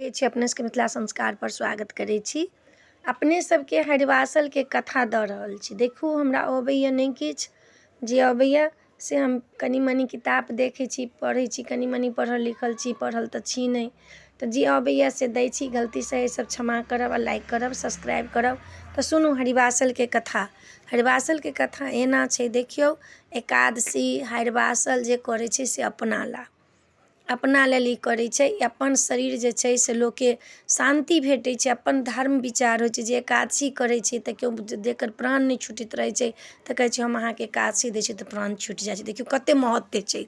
लगै छी अपने सबके मिथिला संस्कारपर स्वागत करै छी। अपने सबके हरिवासलके कथा दऽ रहल छी। देखू, हमरा अबैए नहि किछु, जे अबैए से हम कनि मनि किताब देखै छी, पढ़ै छी। कनि मनि पढ़ल लिखल छी, पढ़ल तऽ छी नहि, तऽ जे अबैए से दै छी। गलती सही सब क्षमा करब आ लाइक करब, सब्सक्राइब करब। तऽ सुनू हरिवासलके कथा। हरिवासलके कथा एना छै, देखियौ, एकादशी हरिवासल जे करै छै से अपना ला, अपना लेल ई करै छै। अपन शरीर जे छै से लोकके शान्ति भेटै छै, अपन धर्म विचार होइ छै। जे एकादशी करै छै तऽ केओ जकर प्राण नहि छुटैत रहै छै तऽ कहै छै हम अहाँके एकादशी दै छी, तऽ प्राण छुटि जाइ छै। देखियौ कते महत्व छै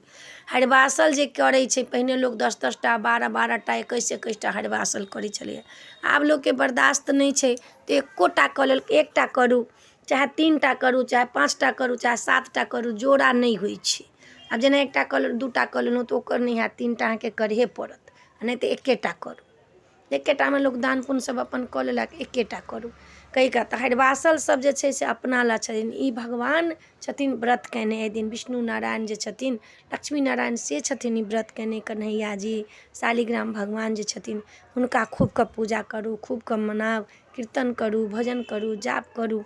हरिवासल जे करै छै। पहिने लोक 10 10 टा, 12 12 टा, 21 21 टा हरिवासल करै छलैए। आब लोकके बर्दाश्त नहि छै तऽ एक्कोटा कऽ लेलक। एकटा करू, चाहे 3 टा करू, चाहे 5 टा करू, चाहे 7 टा करू, जोड़ा नहि होइ छै। आब जेना एकटा कऽ लेलहुँ, 2 टा कऽ लेलहुँ, तऽ ओकर नहि हैत। 3 टा अहाँके करहे पड़त, आओर नहि तऽ एकेटा करू। एकेटामे लोक दान पुण्य सब अपन कऽ लेलक। एकेटा करू कहिकऽ। तऽ हरिवासल सब जे छै से अपना लए छथिन। ई भगवान छथिन व्रत केने एहि दिन, विष्णु नारायण जे छथिन, लक्ष्मी नारायण से छथिन ई व्रत केने। कन्हैया जी, शालिग्राम भगवान जे छथिन, हुनका खूब कऽ पूजा करू, खूब कऽ मनाउ, कीर्तन करू, भजन करू, जाप करू,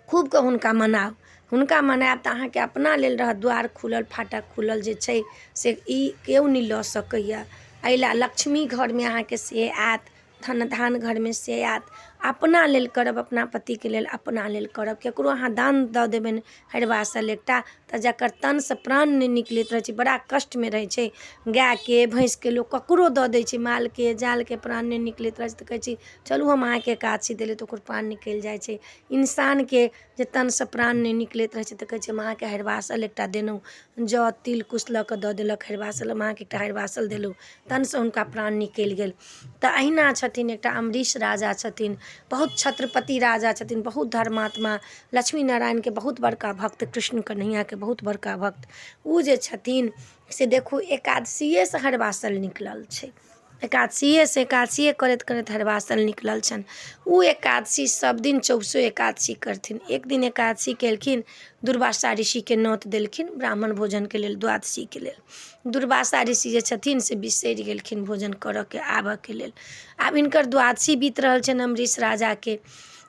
खूब कऽ हुनका मनाउ। हुनका मनायब तऽ अहाँके अपना लेल रहत द्वार खुलल, फाटक खुलल। जे छै से ई केओ नहि लऽ सकैए। एहि लए लक्ष्मी घरमे अहाँके से आयत, धन धान घरमे से आयत। अपना लेल करब, अपना पतिके लेल, अपना लेल करब। ककरो अहाँ दान दऽ देबनि हरिवासल एकटा, तऽ जकर तनसँ प्राण नहि निकलैत रहै छै, बड़ा कष्टमे रहै छै, गायके, भैँसके, लोक ककरो दऽ दै छै, मालके जालके प्राण नहि निकलैत रहै छै तऽ कहै छै चलू हम अहाँके एकादशी देलहुँ, तऽ ओकर प्राण निकलि जाइ छै। इंसानके जे तनसँ प्राण नहि निकलैत रहै छै तऽ कहै छै हम अहाँके हरिवासल एकटा देलहुँ। जौ, तिल, कुश लऽ कऽ दऽ देलक हरिवासल, हम अहाँके एकटा हरिवासल देलहुँ, तनसँ हुनका प्राण निकलि गेल। तऽ अहिना छथिन एकटा अम्बरीश राजा छथिन, बहुत छत्रपति राजा छथिन, बहुत धर्मात्मा, लक्ष्मी नारायणके बहुत बड़का भक्त, कृष्ण कन्हैयाके बहुत बड़का भक्त। ओ जे छथिन से देखू, एकादशिएसँ हरिवासल निकलल छै। एकादशिएसँ, एकादशिए करैत करैत हरिवासल निकलल छनि। ओ एकादशी सब दिन चौबीसो एकादशी करथिन। एक दिन एकादशी केलखिन, दुर्वासा ऋषिके नोत देलखिन ब्राह्मण भोजनके लेल, द्वादशीके लेल। दुर्वासा ऋषि जे छथिन से बिसरि गेलखिन भोजन करऽके आबऽके लेल। आब हिनकर द्वादशी बीत रहल छनि अम्बरीश राजाके,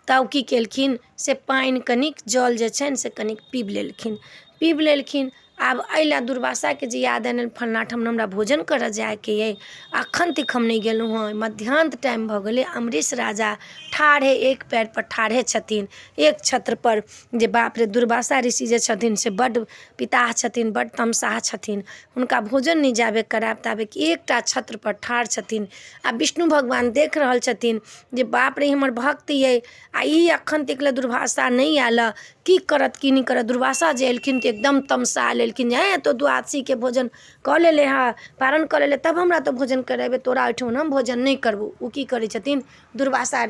तब की केलखिन से पानि कनिक, जल जे छनि से कनिक पीब लेलखिन, पीब लेलखिन। आब एहि लए दुर्वासाके जे याद एलनि, फल्लाँ ठाम हमरा भोजन करऽ जाइके अइ, अखन तक हम नहि गेलहुँ हँ। मध्यान्त टाइम भऽ गेलै। अम्बरीश राजा ठाढ़े एक पयरपर ठाढ़े छथिन एक छत्रपर, जे बाप रे, दुर्वासा ऋषि जे छथिन से बड्ड पिताह छथिन, बड्ड तमसाह छथिन, हुनका भोजन नहि जाबे करायब ताबे एकटा छत्रपर ठाढ़ छथिन। आ विष्णु भगवान देख रहल छथिन जे बाप रे, हमर भक्त अइ आ ई अखन तक लए दुर्भाषा नहि आयल हँ, की करत, की नहि करत? दुर्वासा जे एलखिन तऽ एकदम तमसायल एलखिन जे हेँ, तो द्वादशीके भोजन कऽ लेले हँ, पारण कऽ लेले, तब हमरा तऽ भोजन करेबै? तोरा ओहिठुन हम भोजन नहि करबौ। ओ की करै छथिन दुर्वासा,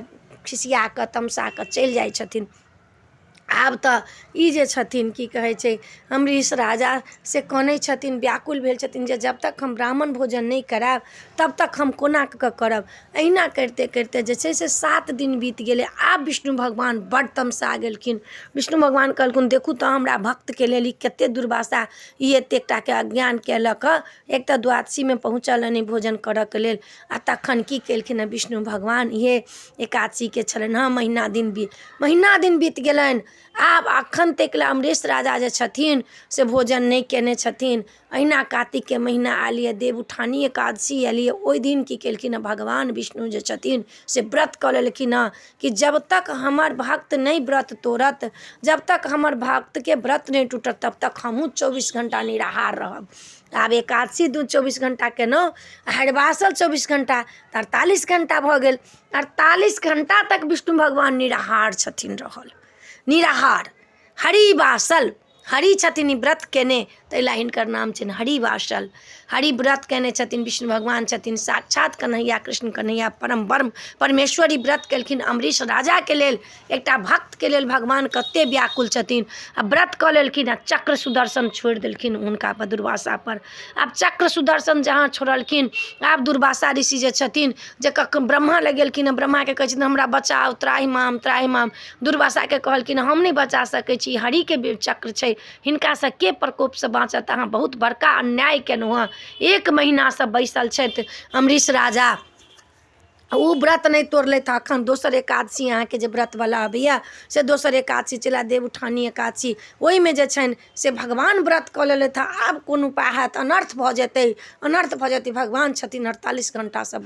खिसिया कऽ, तमसा कऽ चलि जाइ छथिन। आब तऽ ई जे छथिन, की कहै छै, अम्बरीश राजा से कनै छथिन, व्याकुल भेल छथिन जे जब तक हम ब्राह्मण भोजन नहि करायब तब तक हम कोना कऽ करब? अहिना करिते करिते जे छै से 7 दिन बीत गेलै। आब विष्णु भगवान बड्ड तमसा गेलखिन। विष्णु भगवान कहलखिन, देखू तऽ हमरा भक्तके लेल ई कतेक दुर्वासा, ई एतेक टाके अज्ञान केलक हँ। एक तऽ द्वादशीमे पहुँचल नहि भोजन करऽके लेल। आ तखन की केलखिन हँ विष्णु भगवान? इहे एकादशीके छलनि हँ, महीना दिन बीत, महीना दिन बीत गेलनि। आब अखन तक लए अम्बरीश राजा जे छथिन से भोजन नहि कयने छथिन। अहिना कातिकके महीना आयल यऽ, देवउठानी एकादशी आयल यऽ। ओहि दिन की केलखिन हँ भगवान विष्णु जे छथिन से व्रत कऽ लेलखिन हँ कि जब तक हमर भक्त नहि व्रत तोड़त, जब तक हमर भक्तके व्रत नहि टूटत, तब तक हमहूँ 24 घण्टा निराहार रहब। आब एकादशी दू 24 घण्टा केलहुँ, हरिवासल 24 घण्टा, तऽ 48 घण्टा भऽ गेल। 48 घण्टा तक विष्णु भगवान निराहार छथिन रहल, निराहार हरिवासल। हरि छथिन ई व्रत केने, ताहि लए हिनकर नाम छनि हरिवासल। हरि व्रत केने छथिन, विष्णु भगवान छथिन साक्षात कन्हैया, कृष्ण कन्हैया, परम ब्रह्म परमेश्वर ई व्रत केलखिन अम्बरीश राजाके लेल। एकटा भक्तके लेल भगवान कते व्याकुल छथिन। आ व्रत कऽ लेलखिन आ चक्र सुदर्शन छोड़ि देलखिन हुनका पर, दुर्वासा पर। आब चक्र सुदर्शन जहाँ छोड़लखिन, आब दुर्वासा ऋषि जे छथिन जे ब्रह्मा लग गेलखिन हँ। ब्रह्माके कहै छथिन, हमरा बचाउ, त्राहि माम, त्राहि माम। दुर्वासाके कहलखिन, हम नहि बचा सकै छी, हरिके चक्र छै, हिनकासँ के प्रकोपसँ बाँचत। अहाँ बहुत बड़का अन्याय केलहुँ हँ। एक महीनासँ बैसल छथि अमरीश राजा, ओ व्रत नहि तोड़लथि। एखन दोसर एकादशी अहाँके जे व्रतवला अबैए से दोसर एकादशी चलि आयत, देवउठानी एकादशी, ओहिमे जे छनि से भगवान व्रत कऽ लेलथि हँ। आब कोन उपाय हैत? अनर्थ भऽ जेतै, अनर्थ भऽ जेतै। भगवान छथिन 48 घण्टासँ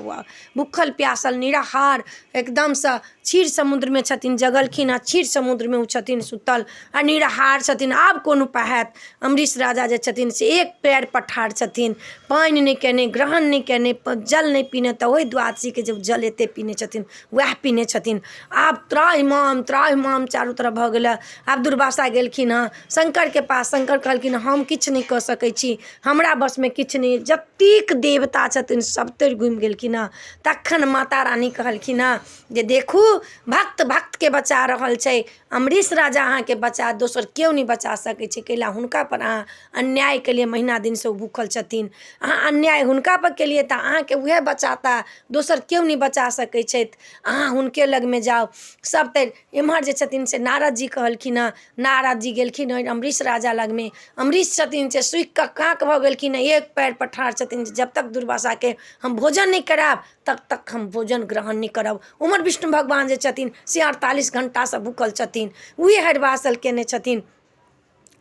भूखल प्यासल निराहार, एकदमसँ क्षीर समुद्रमे छथिन। जगलखिन आ क्षीर समुद्रमे ओ छथिन सुतल आ निराहार छथिन। आब कोन उपाय हैत? अमरीश राजा जे छथिन से एक पयरपर ठाढ़ छथिन, पानि नहि कयने, ग्रहण नहि कयने, जल नहि पीने, तऽ ओहि द्वादशीके जे जल एतेक पीने छथिन उएह पीने छथिन। आब त्राहिमाम त्राहिमाम चारू तरफ भऽ गेलै। आब दुर्वासा गेलखिन हँ शङ्करके पास। शङ्कर कहलखिन हम किछु नहि कऽ सकै छी, हमरा वशमे किछु नहि। जतेक देवता छथिन सभतरि घुमि गेलखिन हँ। तखन माता रानी कहलखिन हँ जे देखू, भक्त भक्तके बचा रहल छै। अमरीश राजा अहाँके बचा, दोसर केओ नहि बचा सकै छै। कैला हुनकापर अहाँ अन्याय केलियै? महीना दिनसँ ओ भूखल छथिन, अहाँ अन्याय हुनकापर केलियै, तऽ अहाँके उएह बचाता, दोसर केओ नहि बचा सकै छथि। अहाँ हुनके लगमे जाउ। सभ तऽ एम्हर जे छथिन से नारद जी कहलखिन हँ। नारद जी गेलखिन हँ अमरीश राजा लगमे। अमरीश छथिन से सुखि कऽ काँक भऽ गेलखिन हँ, एक पयरपर ठाढ़ छथिन। जब तक दुर्वासाके हम भोजन नहि करायब तब तक हम भोजन ग्रहण नहि करब। उम्हर विष्णु भगवान जे छथिन से 48 घण्टासँ भूखल छथिन, उएह हरिवासल केने छथिन।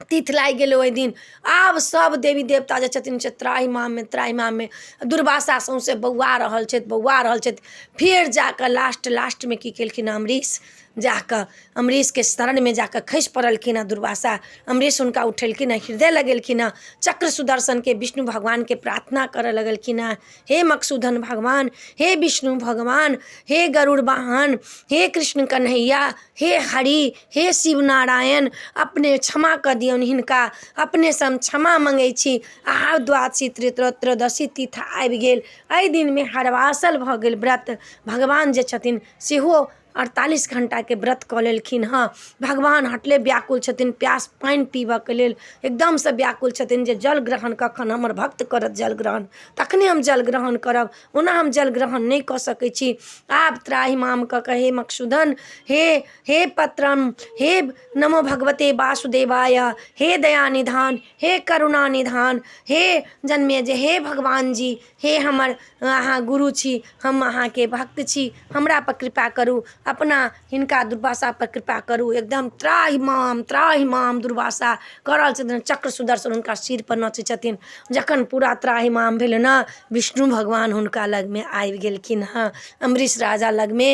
तिथि लागि गेलै ओहि दिन। आब सभ देवी देवता जे छथिन से त्राहिमाममे त्राहिमाममे, दुर्वासा सौँसे बौआ रहल छथि, बौआ रहल छथि। फेर जा कऽ लास्ट लास्टमे की केलखिन? अमरीश जा कऽ अमरीशके शरणमे जा कऽ खसि पड़लखिन हँ दुर्वासा। अमरीश हुनका उठेलखिन हँ, हृदय लगेलखिन हँ, चक्र सुदर्शनके विष्णु भगवानके प्रार्थना करऽ लगलखिन हँ। हे मकसूदन भगवान, हे विष्णु भगवान, हे गरुड़ वाहन, हे कृष्ण कन्हैया, हे हरि, हे शिव नारायण, अपने क्षमा कऽ दियौन हिनका, अपनेसँ हम क्षमा मङ्गै छी। आब द्वादशी त्रयोदशी तिथि आबि गेल, एहि दिनमे हरवासल भऽ गेल व्रत। भगवान जे छथिन सेहो 48 घण्टाके व्रत कऽ लेलखिन हँ। भगवान हटले व्याकुल छथिन, प्यास पानि पीबऽके लेल एकदमसँ व्याकुल छथिन जे जल ग्रहण कखन हमर भक्त करत, जल ग्रहण तखने हम जल ग्रहण करब, ओना हम जल ग्रहण नहि कऽ सकै छी। आब त्राहिमाम कऽ कऽ हे मकसूदन, हे हे पत्रम, हे नमो भगवते वासुदेवाय, हे दयानिधान, हे करुणा निधान, हे जन्मे जे, हे भगवान जी, हे हमर अहाँ गुरु छी, हम अहाँके भक्त छी, हमरापर कृपा करू, अपना हिनका दुर्वासापर कृपा करू। एकदम त्राहिमाम त्राहिमाम दुर्वासा कऽ रहल छथिन, चक्र सुदर्शन हुनका सिरपर नचै छथिन। जखन पूरा त्राहिमाम भेलै ने, विष्णु भगवान हुनका लगमे आबि गेलखिन हँ अम्बरीश राजा लगमे,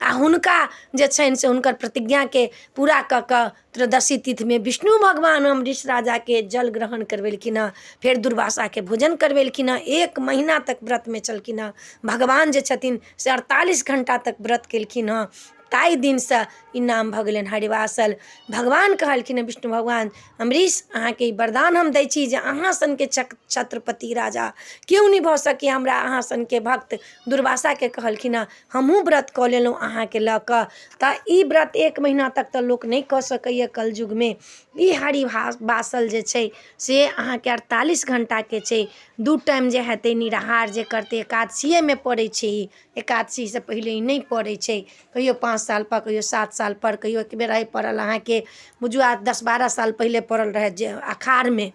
आओर हुनका जे छनि से हुनकर प्रतिज्ञाके पूरा कऽ कऽ त्रयोदशी तिथिमे विष्णु भगवान अम्बरीश राजाके जल ग्रहण करबेलखिन हँ, फेर दुर्वासाके भोजन करबेलखिन हँ। एक महीना तक व्रतमे छलखिन हँ। भगवान जे छथिन से 48 घण्टा तक व्रत केलखिन हँ। ताहि दिनसँ ई नाम भऽ गेलनि हरिवासल। भगवान कहलखिन हँ विष्णु भगवान, अम्बरीश अहाँके ई वरदान हम दै छी जे अहाँ सनके छत्रपति राजा केओ नहि भऽ सकैए, हमरा अहाँ सनके भक्त। दुर्वासाके कहलखिन हँ हमहूँ व्रत कऽ लेलहुँ अहाँके लऽ कऽ। तऽ ई व्रत एक महीना तक तऽ लोक नहि कऽ सकैए कलयुगमे। ई हरि बासल जे छै से अहाँके 48 घण्टाके छै। दू टाइम जे हेतै निराहार जे करतै, एकादशिएमे पड़ै छै ई, एकादशीसँ पहिले ई नहि पड़ै छै। कहियो 5 सालपर, कहियो 7 सालपर, कहियो एक बेर आइ पड़ल अहाँके बुझू आब 10-12 साल पहिले पड़ल रहै जे अखाढ़मे,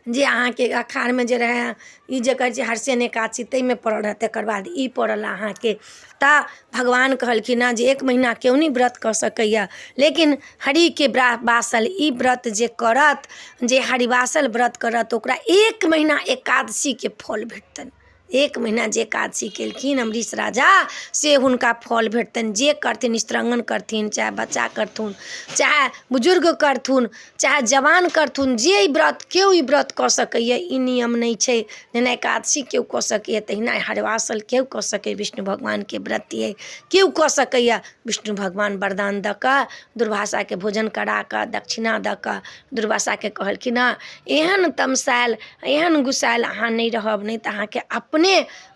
जे अहाँके अखाढ़मे जे रहै ई जे कहै छै हरसेन एकादशी, ताहिमे पड़ल रहै, तकर बाद ई पड़ल अहाँके। तऽ भगवान कहलखिन हँ जे एक महीना केओ नहि व्रत कऽ सकैए, लेकिन हरिके बासल ई व्रत जे करत, जे हरिवासल व्रत करत, ओकरा एक महीना एकादशीके फल भेटतनि। एक महीना जे एकादशी केलखिन अम्बरीश राजा से हुनका फल भेटतनि। जे करथिन, स्त्रंगन करथिन, चाहे बच्चा करथुन, चाहे बुजुर्ग करथुन, चाहे जवान करथुन, जे ई व्रत केओ ई व्रत कऽ सकैए, ई नियम नहि छै। जेना एकादशी केओ कऽ सकैए तहिना हरिवासल केओ कऽ सकैए। विष्णु भगवानके व्रत अइ, केओ कऽ सकैए। विष्णु भगवान वरदान दऽ कऽ दुर्वासाके भोजन करा कऽ दक्षिणा दऽ कऽ दुर्वासाके कहलखिन हँ एहन तमसायल एहन गुस्सायल अहाँ नहि रहब, नहि तऽ अहाँके अपने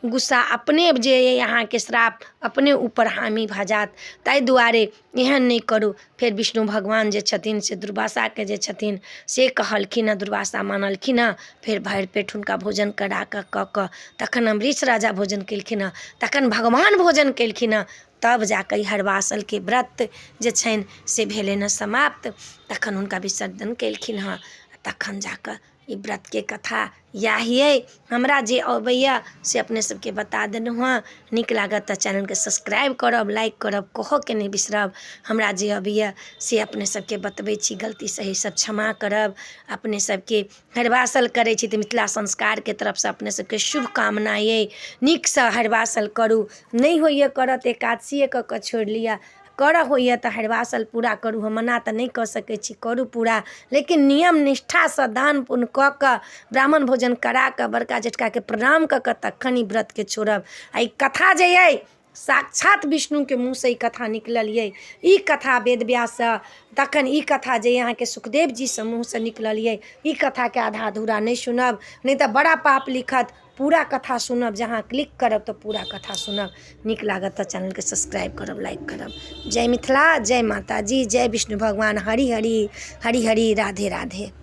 गुस्सा अपने जे अइ अहाँके श्राप अपने ऊपर हामी भऽ जायत, ताहि दुआरे एहन नहि करू। फेर विष्णु भगवान जे छथिन से दुर्वासाके जे छथिन से कहलखिन हँ, दुर्वासा मानलखिन हँ। फेर भरि पेट हुनका भोजन करा कऽ कऽ कऽ तखन अम्बरीश राजा भोजन केलखिन हँ, तखन भगवान भोजन केलखिन हँ, तब जा कऽ ई हरवासलके व्रत जे छनि से भेलनि हँ समाप्त। तखन हुनका विसर्जन केलखिन हँ। तखन जा कऽ ई व्रतके कथा इएह अइ। हमरा जे अबैए से अपने सबके बता देलहुँ हँ। नीक लागत तऽ चैनलके सब्सक्राइब करब, लाइक करब, कहऽके नहि बिसरब। हमरा जे अबैए से अपने सबके बतबै छी, गलती सही सब क्षमा करब। अपने सबके हरिवासल करै छी तऽ मिथिला संस्कारके तरफसँ अपने सबके शुभकामना अइ, नीकसँ हरिवासल करू। नहि होइए करऽ तऽ एकादशिये कऽ कऽ छोड़ि लिअ, करऽ होइए तऽ हरिवासल पूरा करू। हम मना तऽ नहि कऽ सकै छी, करू पूरा, लेकिन नियम निष्ठासँ दान पुण्य कऽ कऽ ब्राह्मण भोजन करा कऽ बड़का जेठकाके प्रणाम कऽ कऽ तखन ई व्रतके छोड़ब। आ ई कथा जे अइ साक्षात विष्णुके मुँहसँ ई कथा निकलल अइ, ई कथा वेद व्याससँ, तखन ई कथा जे अहाँके सुखदेव जीसँ मुँहसँ निकलल अइ, ई कथाके आधा अधूरा नहि सुनब, नहि तऽ बड़ा पाप लिखत। पूरा कथा सुनब, जहाँ क्लिक करब तऽ पूरा कथा सुनब। नीक लागत तऽ चैनलके सब्सक्राइब करब, लाइक करब। जय मिथिला, जय माताजी, जय विष्णु भगवान। हरि हरि हरि हरि, राधे राधे।